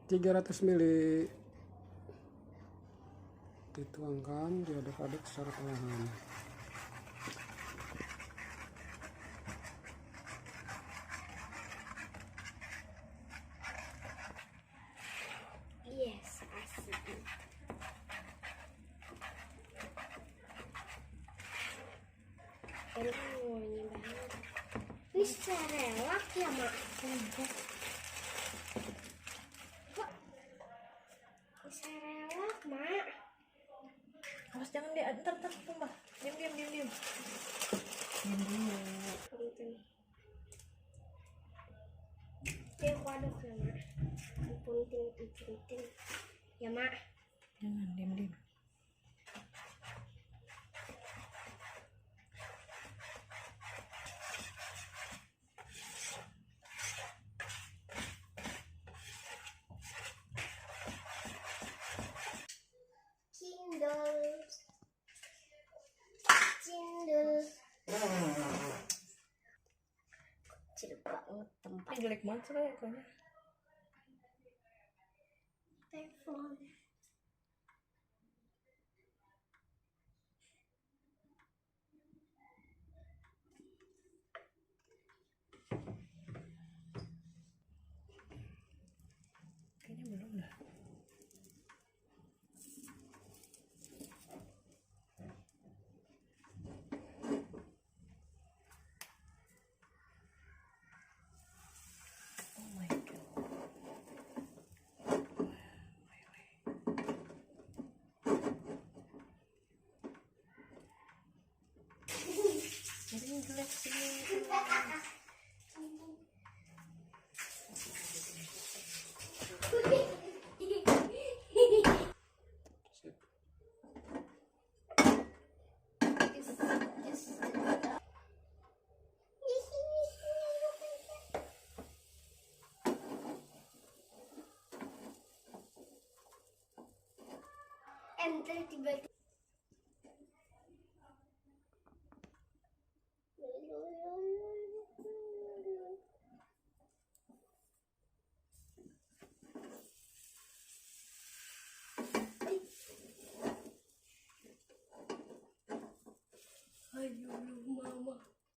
300 ml. Dituangkan, diaduk-aduk secara perlahan. Yes, asik. Ini wangi banget. Bisa relak ya, Mak? Kok bisa relak, Mak? Awas jangan dia ntar tumpah. Diam. Diam dulu. Dia aku aduk ya, Mak. Punting. Ya, Mak. Jangan diam. Cindol. Kecil banget tempat Ini jelek banget sih kayaknya. telepon. Kayaknya belum dah. Oh my god. Ini jelek sih. Enter tiba-tiba. Ayo.